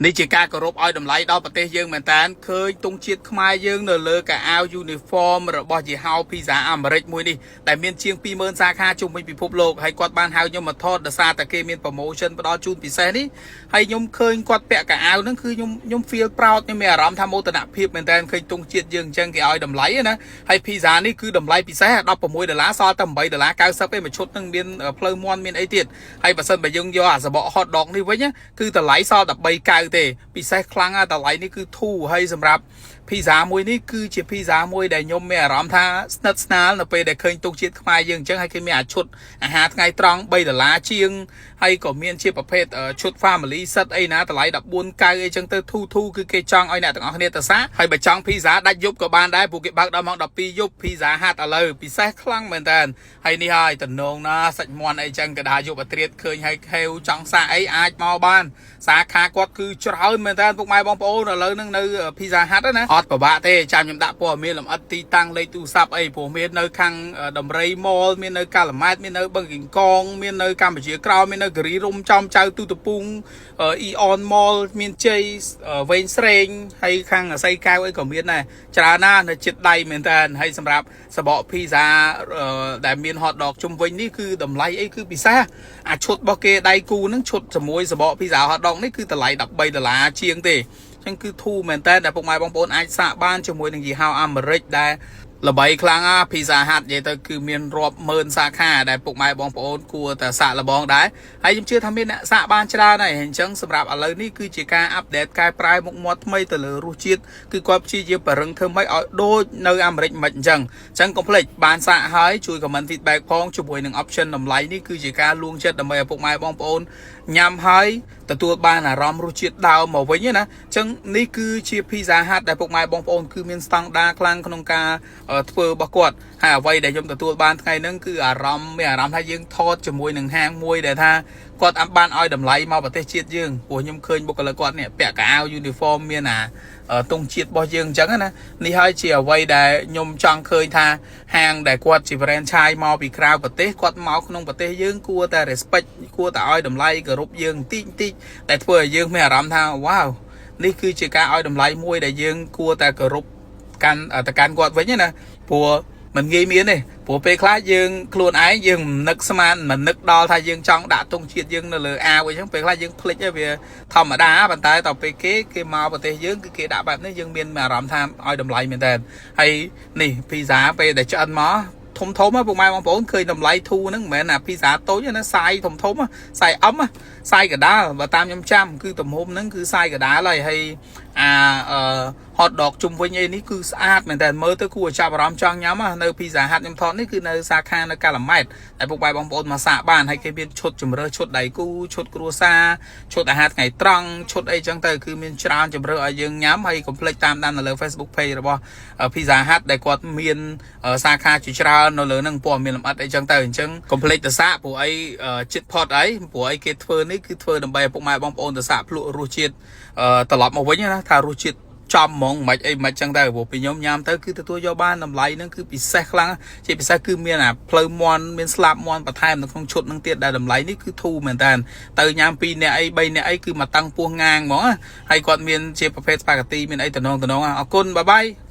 នេះជាការគោរពឲ្យតម្លៃដល់ប្រទេសយើងមែនតើឃើញទង់ជាតិខ្មែរយើងនៅលើកៅអៅ uniform របស់យីហោភីហ្សាអាមេរិកមួយនេះដែលមានជាង20000សាខាជុំវិញពិភពលោកហើយគាត់បានហៅខ្ញុំមកថតដោយសារតែគេមាន promotion ផ្ដល់ជូនពិសេសនេះហើយខ្ញុំឃើញគាត់ពាក់កៅអៅហ្នឹងគឺខ្ញុំ feel proud ខ្ញុំមានអារម្មណ៍ថាមោទនភាពមែនតើឃើញទង់ជាតិយើងអញ្ចឹងគេឲ្យតម្លៃណាហើយភីហ្សានេះគឺតម្លៃពិសេស16ដុល្លារសល់តែ8ដុល្លារ90ទេមួយឈុតហ្នឹងមានភ្លៅមាន់មានអីទៀតហើយបើសិនបើយើងយកអាសបក hot dog នេះវិញគឺតម្លៃសល់តែ3.9ទេពិសេសខ្លាំងណាស់តម្លៃនេះគឺធូរហើយសម្រាប់ភីហ្សាមួយនេះគឺជាភីហ្សាមួយដែលខ្ញុំមានអារម្មណ៍ថាស្និទ្ធស្នាលនៅពេលដែលឃើញទង់ជាតិខ្មែរយើងអញ្ចឹងហើយគេមានអាឈុតអាហារថ្ងៃត្រង់3ដុល្លារជាងហើយក៏មានជាប្រភេទឈុត family set អីណាតម្លៃ14កៅអីចឹងទៅធូធូគឺគេចង់ឲ្យអ្នកទាំងអស់គ្នាទៅសាកហើយបើចង់ភីហ្សាដាច់យប់ក៏បានដែរព្រោះគេបើកដល់ម៉ោង12យប់ Pizza Hut ឥឡូវពិសេសខ្លាំងមែនតើហើយនេះហើយតំនងណាសាច់មាន់អីចឹងកដាយប់អាត្រៀតឃើញហើយខេវចង់សាកអីអាចមកបានសាខាគាត់គឺច្រើនមែនតើពុកម៉ែបងប្អូនឥឡូវហ្នឹងនៅ Pizza Hut ណាអត់ពិបាកទេចាំខ្ញុំដាក់ព័ត៌មានលម្អិតទីតាំងលេខទូរស័ព្ទអីព្រោះមាននៅខាងដំរី Mall មាននៅកាឡាម៉ែតមាននៅបឹងកីងកងមាននៅកម្ពុជាក្រោមមាននៅគិរីរំចំចៅទូតពង Aeon Mall មានជ័យវែងស្រេងហើយខាងអសីកែវអីក៏មានដែរច្រើនណាស់នៅចិត្តដៃមែនតើហើយសម្រាប់សបកភីហ្សាដែលមាន hot dog ជុំវិញនេះគឺតម្លៃអីគឺពិសេសអាឈុតរបស់គេដៃគូហ្នឹងឈុតជាមួយសបកភីហ្សា hot dog នេះគឺតម្លៃ13ដុល្លារជាងទេចឹងគឺធូរមែនតើដែលពុកម៉ែបងប្អូនអាចសាកបានជាមួយនឹងយីហោអាមេរិកដែលល្បីខ្លាំងអា Pizza Hut និយាយទៅគឺមានរាប់ម៉ឺនសាខាដែលពុកម៉ែបងប្អូនគួរតែសាកល្បងដែរហើយខ្ញុំជឿថាមានអ្នកសាកបានច្រើនហើយអញ្ចឹងសម្រាប់ឥឡូវនេះគឺជាការ update កែប្រែមុខមាត់ថ្មីទៅលើរសជាតិគឺគាត់ព្យាយាមបរិងធ្វើម៉េចឲ្យដូចនៅអាមេរិកមិនអញ្ចឹងអញ្ចឹងកុំភ្លេចបានសាកហើយជួយ comment feedback ផងជាមួយនឹង option តម្លៃនេះគឺជាការលួងចិត្តដើម្បីឲ្យពុកម៉ែបងប្អូនញ៉ាំហើយទទួលបានអារម្មណ៍រសជាតិដើមមកវិញណាអញ្ចឹងនេះគឺជា Pizza Hut ដែលពុកម៉ែបងប្អូនគឺមានស្តង់ដារខ្លាំងក្នុងការធ្វើរបស់គាត់ហើយអ្វីដែលខ្ញុំទទួលបានថ្ងៃហ្នឹងគឺអារម្មណ៍មានអារម្មណ៍ថាយើងថតជាមួយនឹងហាងមួយដែលថាគាត់អាបានឲ្យតម្លៃមកប្រទេសជាតិយើងព្រោះខ្ញុំឃើញបុគ្គលិកគាត់នេះពាក់កៅអៅ uniform មានអាទង់ជាតិរបស់យើងអញ្ចឹងណានេះហើយជាអ្វីដែលខ្ញុំចង់ឃើញថាហាងដែលគាត់ជា franchise មកពីក្រៅប្រទេសគាត់មកក្នុងប្រទេសយើងគួរតែ respect គួរតែឲ្យតម្លៃគោរពយើងបន្តិចបន្តិចតែធ្វើឲ្យយើងមានអារម្មណ៍ថា wow នេះគឺជាការឲ្យតម្លៃមួយដែលយើងគួរតែគោរពកាន់ទៅកាន់គាត់វិញណាព្រោះមិនងាយមានទេព្រោះពេលខ្លះយើងខ្លួនឯងយើងមិននឹកស្មានមិននឹកដល់ថាយើងចង់ដាក់ទង់ជាតិយើងនៅលើអាវអីចឹងពេលខ្លះយើងភ្លេចហើយវាធម្មតាប៉ុន្តែដល់ពេលគេគេមកប្រទេសយើងគឺគេដាក់បែបនេះយើងមានអារម្មណ៍ថាឲ្យតម្លៃមែនតើហើយនេះភីហ្សាពេលដែលឆ្អិនមកធំធំពុកម៉ែបងប្អូនឃើញតម្លៃធូរហ្នឹងមិនមែនអាភីហ្សាតូចទេណាsize ធំធំ size M size កដាលបើតាមខ្ញុំចាំគឺទំហំហ្នឹងគឺ size កដាលហើយហើយអាអឺ hot dog ជុំវិញអីនេះគឺស្អាតមែនតើមើលទៅគួរឲ្យចាប់អារម្មណ៍ចង់ញ៉ាំនៅ Pizza Hut ខ្ញុំថតនេះគឺនៅសាខានៅកាឡាម៉ែតតែពុកម៉ែបងប្អូនមកសាកបានហើយគេមានឈុតជំរើសឈុតដៃគូឈុតគ្រួសារឈុតអាហារថ្ងៃត្រង់ឈុតអីចឹងទៅគឺមានច្រើនជំរើសឲ្យយើងញ៉ាំហើយកុំភ្លេចតាមដាននៅលើ Facebook page របស់ Pizza Hut ដែលគាត់មានសាខាជាច្រើននៅលើហ្នឹងព័ត៌មានលម្អិតអីចឹងទៅអញ្ចឹងកុំភ្លេចទៅសាកព្រោះអីចិត្តផុតអីព្រោះអីគេធ្វើនេះគឺធ្វើដើម្បីឲ្យពុកម៉ែបងប្អូនទៅសាកភ្លក់រសជាតិត្រឡប់មកវិញណាថារសជាតិចំហ្មងមិនអីមិនចឹងទៅព្រោះពីខ្ញុំញ៉ាំទៅគឺទទួលយកបានតម្លៃហ្នឹងគឺពិសេសខ្លាំងជាពិសេសគឺមានអាភ្លៅមាន់មានស្លាបមាន់បន្ថែមនៅក្នុងឈុតហ្នឹងទៀតដែលតម្លៃនេះគឺធូរមែនតើទៅញ៉ាំ2នាក់អី3នាក់អីគឺមកតាំងពោះងាងហ្មងហើយគាត់មានជាប្រភេទស្ប៉ាហ្គាទីមានអីតំណងតំណងអរគុណ bye bye.